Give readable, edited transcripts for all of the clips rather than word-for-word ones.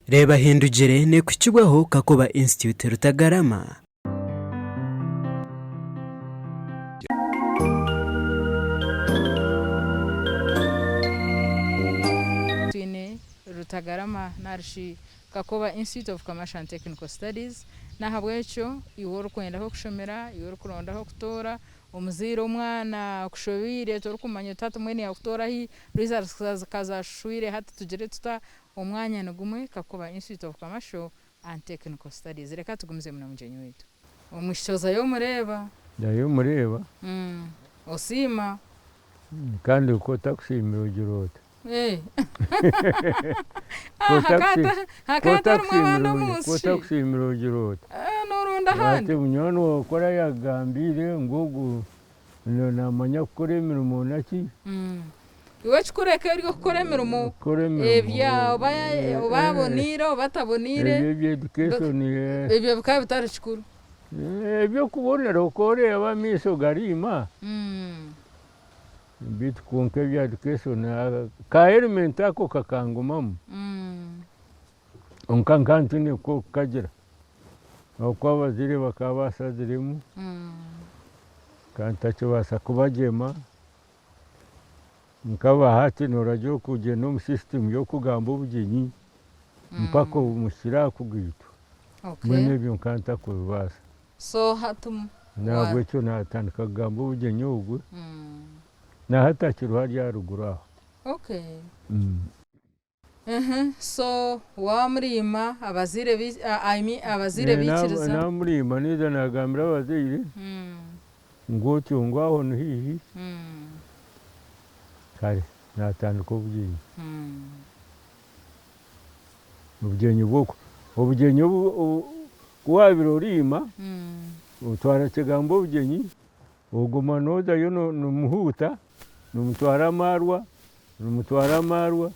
Reeba Hindugire neekuhikibwaho Kakoba Institute Rutagarama. Twine Rutagarama narishi Kakoba Institute of Commercial and Technical Studies n'ahabw'ekyo iwe orikwenda ah'okushomera, iwe orikuronda ah'okutoora, omuzaire omwana akushobeire torikumanya oti hati mbwenu yaakutoora hi, results ka zaashushwire hati tugire tuta, omwanya nigumwe Kakoba Institute of Commercial and Technical Studies. Reka tugumizemu n'omugyenyi waitu. Omwishiki ozayo omureeba. Ozayo omureeba. Osiima. Kandi ku otakusiimire ogira ota? Hakaba hatarimu abandi omu nsi Ku shi? otakusiimire ogira ota? Nooronda ahandi. Hati munywani waawe ku araabe yakugambiire ngu ogu naamanya kukora emirimo naki? Iwe ekikureka eri okukora emirimo, ebya oba aboneire oba ataboneire, Ebyo ebya education. Ebyo bikaba bitari kikuru. Eby'okubonera oku oreeba amaisho gariima. Beitu kwonka ebya education ka element ako kakangumamu kwonka nkaba ntiine kukagira ahabw'okuba abazaire bakaba bashaziremu nkaba ntakibaasa kubagyema nkaba hati nooragira okugyenda omu system y'okugamba obugyenyi mpaka omuhikire aha kugaitwa mbwenu ebyo nkaba ntakubibaasa. So hati wa. Nahabwekyo natandika kugamba obugyenyi obwo, nahati akiriho ari aharuguru aho. Okay. So wamuriima abazaire bi I mean abazaire baikiriza. Namuriima naija nagambira abazaire ngu otyo ngu aho ni haihi, kare natandika obugyenyi. Obugyenyi bw'oku obugyenyi obu ku waabaire oriima, otwara kigambo obugyenyi, oguma noozayo nomuhuuta, nomutwara amaarwa, nomutwara amaarwa.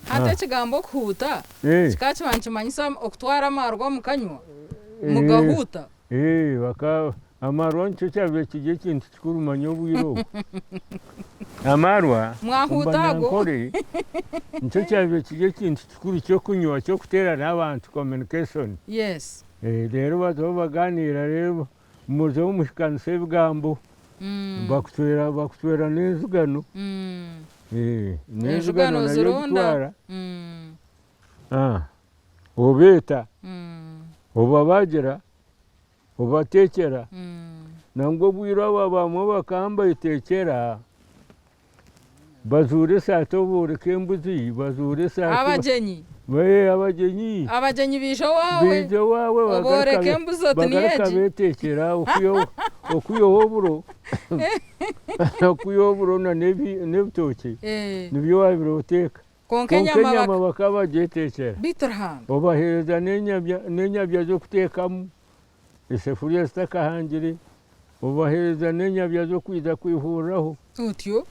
Hati ekigambo okuhuuta kikaba kiba nikimanyisa okutwara amaarwa mukanywa, mugahuuta? Amaarwa nikyo kyabaire kiri ekintu kikuru manya obwire obwo. Amaarwa omu Banyankore nikyo kyabaire kiri ekintu kikuru ky'okunywa ky'okuteera n'abantu communication. Reero bazaho bagaaniira reero muzaho muhikanisa ebigambo bakucwera n'enzigano. N'enzigano nayo ogitwara obeeta obabaagira. Obateekyera. Nangwa obwire obu abamwe bakaba nibateekyera, bajuura esaati obooreka embuzi, bajuura esaati. Abagyenyi. Ee abagyenyi. Abagyenyi baija owaawe. Baija owaawe Obooreka embuzi oti niyo egi. Bagaruka beeteekyera okwihaho oburo, okwihaho oburo n'ebitookye nibyo waabaire oteeka. Kwonka Kwonka enyama enyama bakaba bagyetekyera. Beitu Ruhanga. Obaheereza n'enyabya z'okuteekamu, esefuriya zitakahangire, obaheereza n'enyabya z'okwija kwihuriraho. Otyo.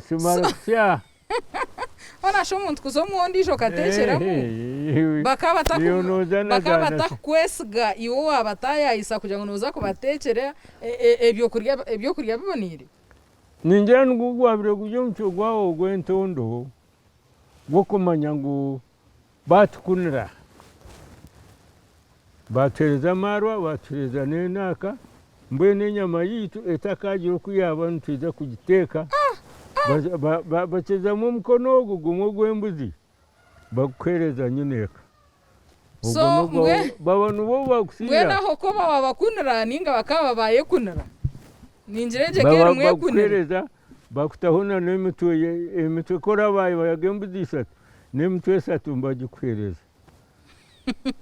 Zimara kusya. Hoona shi omuntu kuza omu ondiijo okateekyeramu, bakaba batakukwesiga iwe owaabataayaayisa kugira ngu nooza kubateekyera ebyokurya biboneire? Ningira nigwo gwabaire guri omucwe gwabo gw'entondo gw'okumanya ngu baatukunira, baatuheereza amaarwa, baatuheereza n'enaaka, mbwenu enyama yaitu etakaagira oku yaaba nitwija kugiteeka, bakyezamu omukono ogu gumwe ogw'embuzi. Bakukuheereza nyineeka. So Ogwo nigwo mbwe baba nibo bakusiira. mbwenu aho ko baba bakunira ninga bakaba bayekunira? Ningira egyo eka Baba erimu ekunire. bakukuheereza bakutaho na n'emitwe emitwe ku oraba wabaga embuzi ishatu n'emitwe eshatu nibagikuheereza.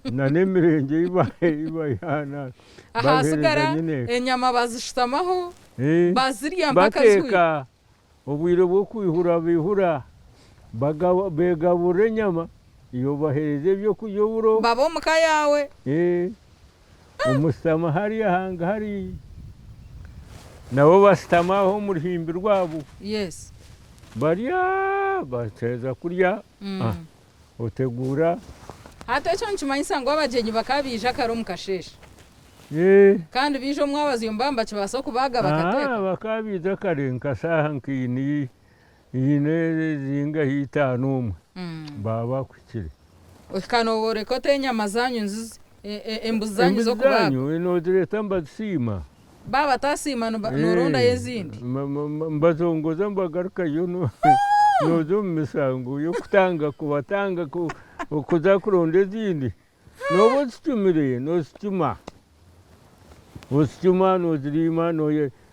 Na n'emirengye ei ei baihana Ahasigara babiheereza nyineeka. enyama bazishutamaho Eh, bazirya mpaka zihwire. bateeka. Obwire bw'okwihura baihura, beegaburira enyama, iwe obaheereza ebyokurya oburo. Baba omu ka yaawe. Omushutama hariya hangahari, nabo bashutama aho omu ruhimbi rwabo. Yes. Barya, baheeza kurya, oteguura. Hati ekyo nikimanyisa ngu abagyenyi bakaba baija kare omu kasheeshe. Kandi baija omwabazyo nibaba nibakibaasa okubaaga bakateeka? Bakaba baija kare nka shaaha nka ina, ina zingahi itaano omwe. Baba bakuhikire. Ohika noboreka ota enyama zanyu nzizi embuzi zanyu Embuzi z'okubaaga? zanyu nozireeta nibazisiima. Baaba batasiima norondayo ezindi? Mbazongoza mbagarukayo noza omu misango y'okutanga kubatanga kuza kuronda ezindi. Nooba ozicumire nozicuma, ozicuma noziriima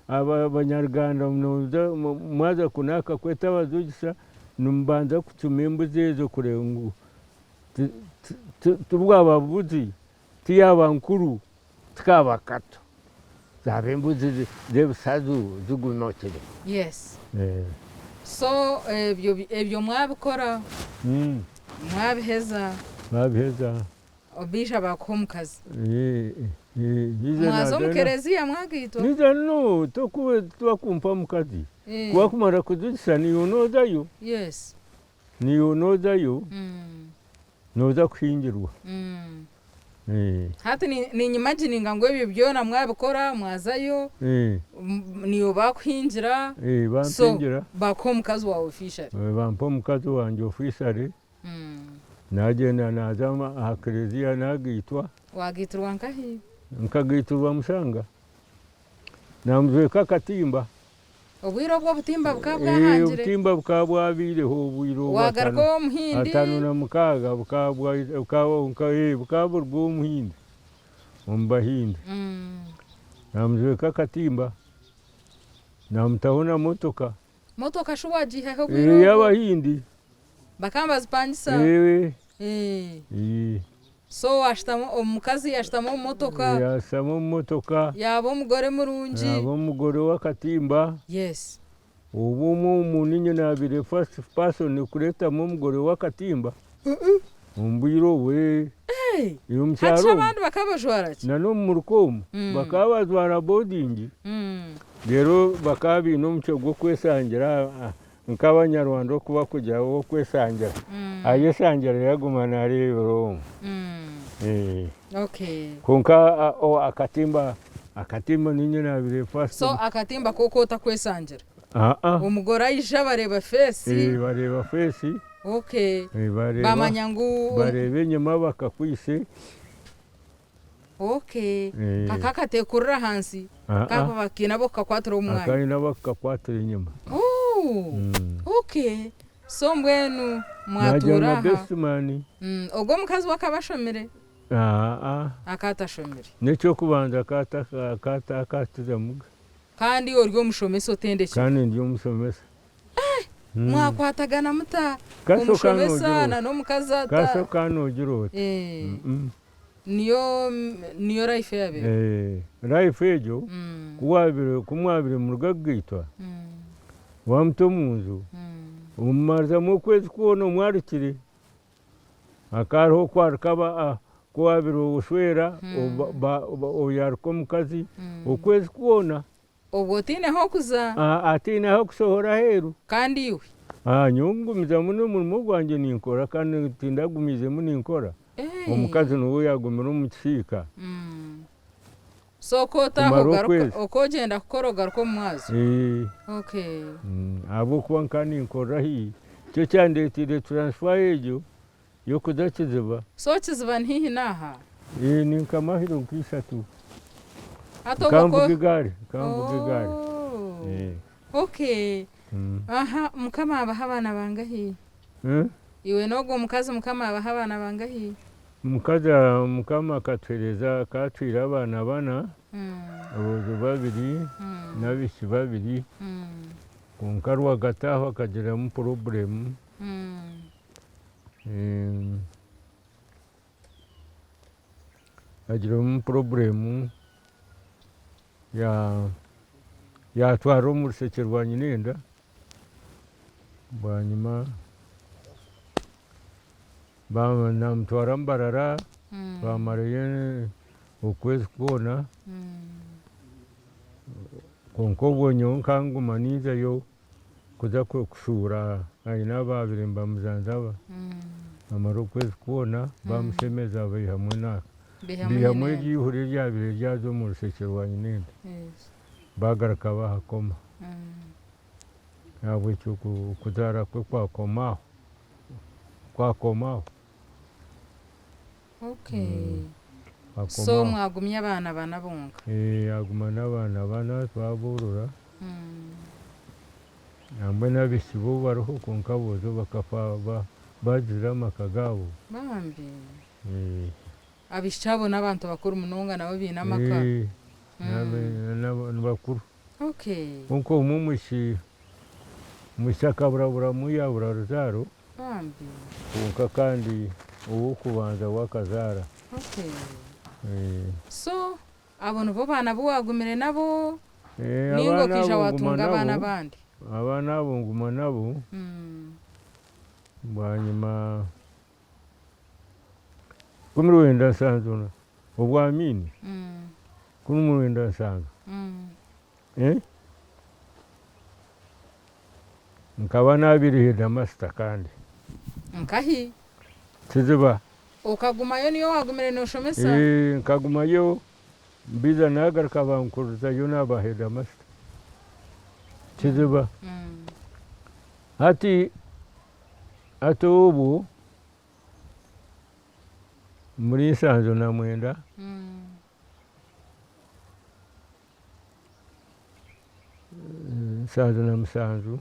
abanyaruganda mwaza kunaaka kweta abazugisa nimubanza kucuma embuzi ezo kureeba ngu tibwaba bubuzi, tiyaaba nkuru, tikaaba kato, zaaba embuzi z'ebisaju zigumokire. Yes. So ebyo ebyo mwabikora, mwabiheza. Mwabiheza. Baija baakuha omukazi. Mwaza omu kereziya mwagaitwa? Niija no, tibakumpa mukazi. Ku bakumara kuzigisa niiwe noozayo. Yes. Naiwe nozayo noza kuhingirwa. Hati ninyimagininga ngu ebyo byona mwabikora mwazayo naiwe bakuhingira so bakuha omukazi wawe officially. Bampa omukazi wangye officially nagyenda naza aha kereziya nagaitwa. Wagaitirwa nkahi? Nkagaitirwa Mushanga namujweka akatimba. Obwire obwo obutimba bukaba bwahangire. Obutimba bukaba bwabaireho obwire obwo Wagaruka ow'omuhindi. 56 bukaba buri bw'omuhindi omu bahindi. Namujweka akatimba namutaho na motoka. Motoka shi wagiiha hi obwire obwo? Ey'abahindi. Bakaba nibazipangisa? So washutama omukazi yashutama omu motoka. Yashutama omu motoka. Yaaba omugore murungi. Yaaba omugore w'akatimba. Yes. Obwo omwe omu niinye naabaire first person kureetamu omugore w'akatimba omu bwire obwo. Omu kyaro Hati shi abandi bakaba bajwara ki? Na n'omu muruka omu bakaba bajwara boarding reero bakaba baine omucwe gw'okwesangira Nk'abanyarwanda oku bakugira ow'okwesangira, ayesangira yaguma nareebera omwe. Kwonka akatimba, akatimba niinye naabaire first. So akatimba ko otakwesangira? Omugore aija bareeba face? Bareeba face. Okay. Bamanya ngu. Bareeba enyima bakakwitse. Okay. Aka akateekurira ahansi kaaba kaine ab'okukakwatira omu mwanya. Akaine ab'okukakwatira enyima. Ooh! Okay. So mbwenu mwatuura Naagira na aha. best man. Ogwo omukazi we akaba ashomire? Aa. Akaba atashomire. N'eky'okubanza akaba atakatizamuga. Kandi ori omushomesa otendekirwe. Kandi ndi omushomesa. Mwakwatagana muta? Omushomesa na n'omukazi ata. Kashoka noogira oti. Niyo niyo life eyabaire. Life egyo ku wabaire ku mwabaire muruga kugaitwa, wamuta omu nju, omumarizamu okwezi kwona omwarukire, hakaba hariho okwaruka ku wabaire oshwera oyaruka omukazi okwezi kwona. Obwo otaine h'okuza. Ataine ah'okushohora aheeru. Kandi iwe? Nyowe ngumizamu n'omurimo gwangye ninkora kandi tindagumiizemu ninkora. Omukazi niwe yaagumire omu kisiika. So oku otaaha ogaruka, oku ogyenda kukora ogaruka omu mwazyo? Okay. Ahabw'okuba nkaba ninkorera haihi, nikyo kyandeeteire transfer egyo y'okuza Kiziba. So Kiziba ni haihi n'aha? Ni nka mahiro nk'ishatu. Hati obwo Nka mvuga egaari, nka mvuga egaari. Okay. Aha, Mukama abahe abaana bangahi? Iwe n'ogwo mukazi Mukama abahe abaana bangahi? Omukazi Mukama akatuheereza, akatwire abaana bana, aboojo babiri n'abaishiki babiri, kwonka rwagati aho akagiramu purobulemu. Agiramu purobulemu yatwara omu rushekye rwa nyina enda, bwanyima namutwara Mbarara twamarayo okwezi kwona, kwonka obwo nyowe nkanguma ninzayo. Kuza kushuura aine abu baabaire nibamujanjaba amara okwezi kwona bamushemeza baihamu enaaka baihamu eryo eihuri eryabaire ryaza omu rushekye rwa nyinenda baagaruka bahakoma nahabwekyo okuzaara kwe kwakoma aho. Kwakoma aho. Okay. Kwakoma So aho. mwagumya abaana bana bonka. Eh, aguma n'abaana bana twaboorora. Nambwenu abaishiki bo bariho kwonka aboojo bakafa bagizire amaka gaabo. Bambi. Abaishiki abo n'abantu bakuru munonga nabo baine amaka. Ni bakuru. Okay. Kwonka omwe omwishiki omwishiki akaburaburamu yaabura ruzaaro. Bambi. Kwonka kandi ow'okubanza we akazaara. Okay. So Abo nibo baana abu waagumire nabo, nainga Abaana okaija abo nguma waatunga abaana nabo, abandi? abaana abo nguma nabo, bwanyima 1970 obwa Amiini, 97, nkaba naabaire heedimasita kandi. Nkahi? Kiziba. Okagumayo niyo waagumire nooshomesa? Ee, nkagumayo mbiija naagaruka bankurizayo naaba heedimasita Kiziba. Hati hati obwo omuri 79. 77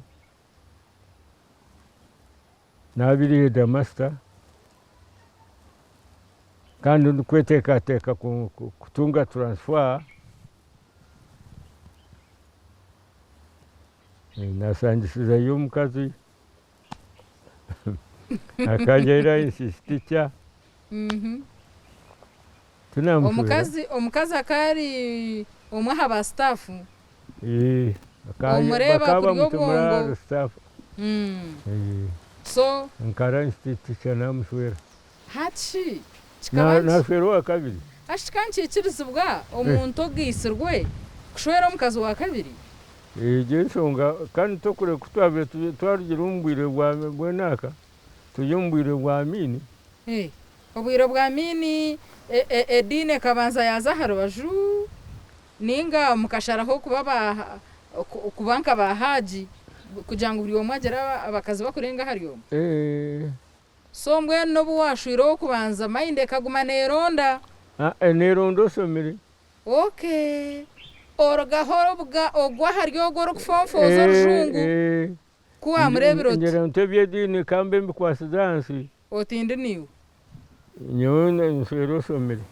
Naabaire heedimasita kandi ndikweteekateeka kutunga turansifa, naashangisizayo omukazi akaba ari tica. Omukazi omukazi akaba ari omwe aha ba sitaafu? Omureeba Bakaba kurya bamutumire obwongo. ahari sitaafu. So. Nkara tica namushwera. Hati shi kikaba niki. Nashwera owakabiri. Hati kikaba nikiikirizibwa omuntu ogaitsirwe kushwera omukazi wa kabiri? Egyo enshonga kandi tokureba ku twabaire twarugire omu bwire bw'enaaka turi omu bwire bwa Amiini. Obwire bwa Amiini ediini ekabanza yaaza aha rubaju nainga mukasharaho kuba ba kuba nka ba Haji kugira ngu buri omwe agire abakazi bakurenga ahari omwe? So mbwenu n'obu waashwire ow'okubanza mayindi ekaguma neeronda? Neeronda oshomire. Okay. Orugaho orubuga ogwa ahari ogwo orikufonfooza orujungu. Ku waamureebire oti. Ngira nti eby'ediini ka mbe mbikwasize ahansi. Oti ndi naiwe. Nyowe nshwera oshomire.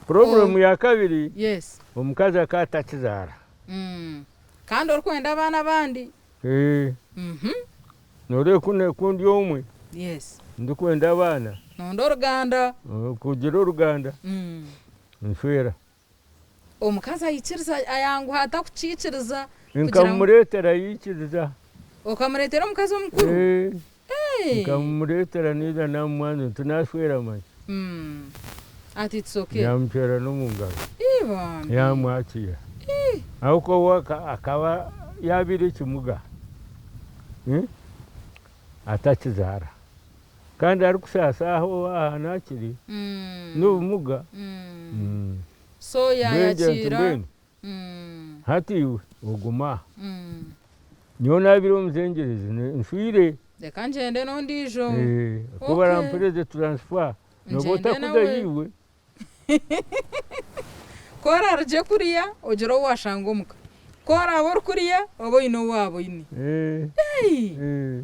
Purobulemu ya kabiri, omukazi akaba atakizaara. Kandi orikwenda abaana abandi. Nooreeba ku ndi omwe, ndikwenda abaana. Nonda oruganda. Kugira oruganda, nshwera. Omukazi aikiriza ayanguha ata kukiikiriza? Nkamureetera yaikiriza. Okamureetera omukazi omukuru? Ee. Nkamureetera naija naamumwanzura nti naashwera manya. Ati it's okay. Yaamuteera n'omu ngaro. Ii bambi. Yaamwakiira. Ahabw'okuba we akaba yaabaire ekimuga atakizaara. Kandi arikusaasa aho aha naakiri n'obumuga. So yaayakiira. Mbwenu hati iwe ogume aha. Nyowe naabaire omuzengyerezi nshwire. Reka ngyende n'ondiijo. Ku barampereze turansifa nooba Ngyende otakuza nawe. iwe. Ku oraarugye kuriya ogire ou waashanga omuka. Ku oraabe ori kuriya obe oine ou waaba oine.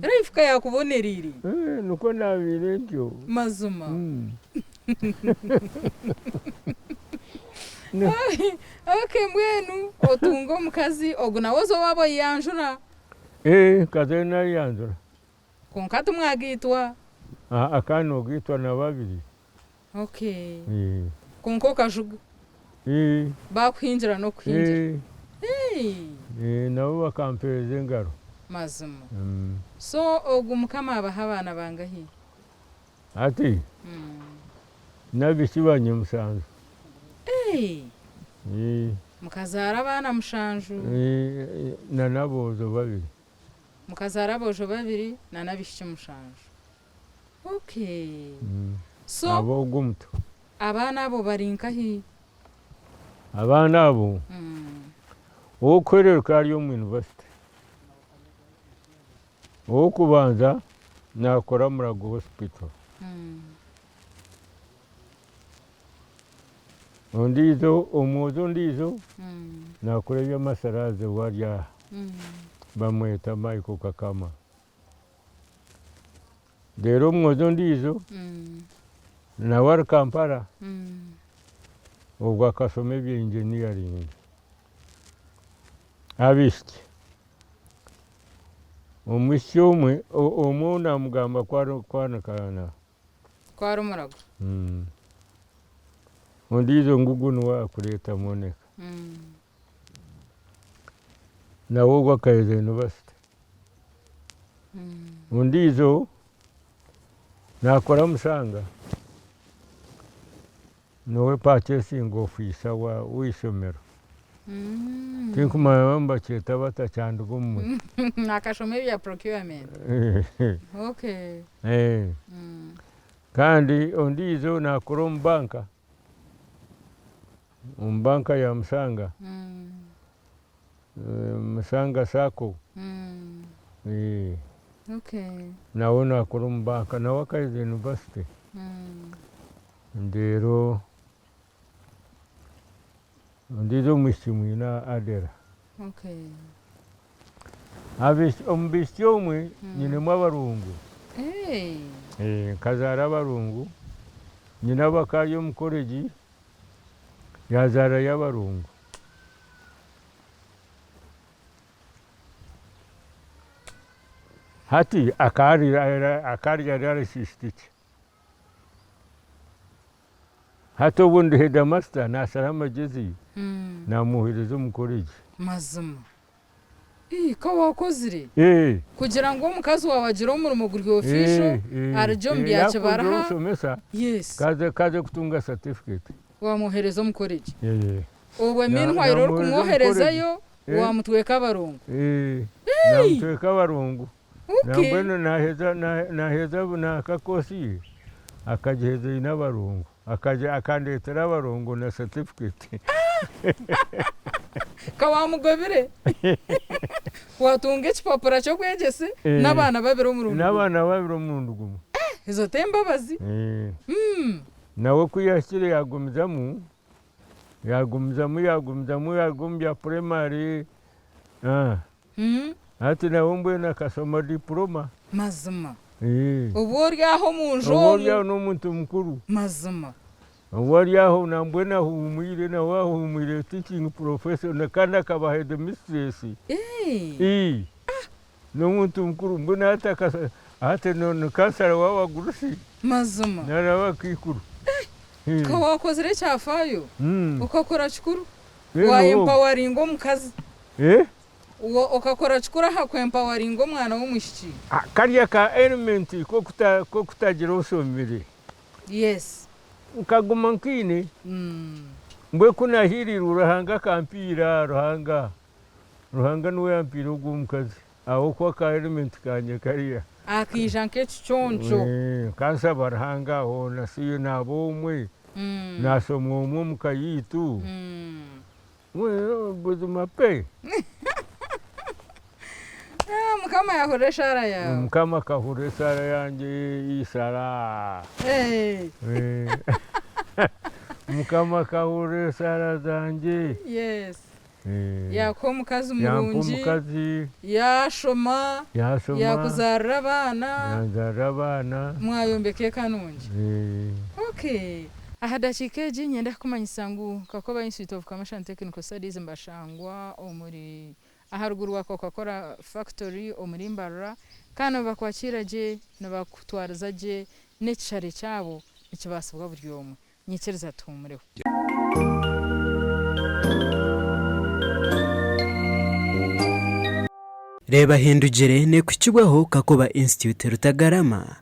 Life ka yaakubonereire. Nikwo naabaire ntyo. Mazima. Okay mbwenu otunga omukazi ogu nawe oze owaabo oyeyanjura. Nkazayo naayeyanjura. Kwonka timwagaitwa? Aa kandi noogaitwa na babiri. Okay. Kwonka okajuga? Baakuhingira n'okuhingira? Nabo bakampeereza engaro. Mazima. So ogu Mukama abaha abaana bangahi? Hati n'abaishiki bangye mushanju. Mukazaara abaana mushanju? Na n'aboojo babiri. Mukazaara aboojo babiri na n'abaishiki mushanju. Okay. So Ab'ogwo omuto. abaana abo bari nkahi? Abaana abo, ow'okuhereruka ari omu yunivasite. Ow'okubanza Naakora Murago Hospital. Ondiijo omwojo ondiijo naakora eby'amasharazi we ari aha bamweta Michael Kakama. Reero omwojo ondiijo nawe ari Kampala ogwo akashoma ebya engineering. Abaishiki, omwishiki omwe omwe ou naamugamba ku ari Ku ari omurago. Ondiijo ngugu niwe arikureeta Monica. Nawe ogwo akaheza yunivasite. Ondiijo naakora Mushanga, niwe purchasing officer w'eishomero. Tinkumanya oba nibakyeta bata kyanduga omu mutwe. Akashoma ebya procurement. Okay. Kandi ondiijo naakora omu banka, omu banka ya Mushanga, Mushanga Sacco. Nawe naakora omu banka, nawe akaheza yunivasite. Reero ondiijo omwishiki mwine Adela. Omu baishiki omwe nyinemu abarungu. Nkazaara abarungu, nyine abaka ari omu koregi yaazaarayo abarungu. Hati akaba ari arasisitiki. Hati obu ndi heedimasita naashara amagyezi naamwohereza omu koregi. Mazima. Ii, Ka waakozire kugira ngu omukazi waawe agire omurimo guri official arugye omu bya Yaakundire kibaruha. obushomesa Yes. ka aze kutunga certificate. Waamwohereza omu koregi. Obwe meanwhile Naamwohereza omu koregi. orikumwoherezayo waamutweka abarongo. Naamutweka abarongo. Nambwenu naheza naheza naka course ye akagiheza eine abarongo akandetera abarongo na certificate. Ka wamugobire watunga ekipapura ky'obwegyese n'abaana babiri omurundi gumwe. N'abaana babiri omurundi gumwe. Ezo t'embabazi. Nawe ku yahikire yagumizamu yagumizamu yagumizamu yaruga omu bya primary. Hati nawe mbwenu akashoma diploma. Mazima. Obu ori aho omu nju Obu omu. ori aho n'omuntu mukuru. Mazima. Obu ari aho nambwenu ahuumwire nawe ahuumwire teaching profession kandi akaba headmistress. Eeh. N'omuntu mukuru mbwenu hati hati ni kansara w'abagurusi. Mazima. Nari abakaikuru. Ka waakozire ekyafaayo. Okakora kikuru. Wa empawaringa omukazi. Okakora kikuru aha ku empawaringa omwana w'omwishiki. Karya ka element k'okutagira oshomire. Yes. Nkaguma nkaine. Mbwenu ku nahiirirwe Ruhanga akampiira Ruhanga. Ruhanga niwe yampiire ogwo omukazi. Ahabw'okuba ka element kangye kariya. Akaija nk'ekiconco. Nkansaba Ruhanga hoona shi naaba omwe, naashoma omwe omu ka yaitu. Buzima pe. Mukama yahurira eshaara yaawe. Mukama akahurira eshaara yangye ishaara. Mukama akahurira eshaara zangye. Yes. Yaakuha omukazi Yampa murungi. omukazi. Yaashoma. Yaashoma. Yaakuzaarira abaana. Yanzaarira abaana. Mwayombeka eka nungi. Okay. Aha dakiika egi niinyenda kukumanyisa ngu Kakoba Institute of Commercial and Technical Studies nibashangwa omuri aharuguru wa Coca Cola Factory omuri Mbarara kandi nibakwakiira gye, nibakutwariza gye n'ekishare kyabo nikibaasibwa buri omwe. Nyikiriza tuhuumureho. Reeba Hindugire neekuhikibwaho Kakoba Institute Rutagarama.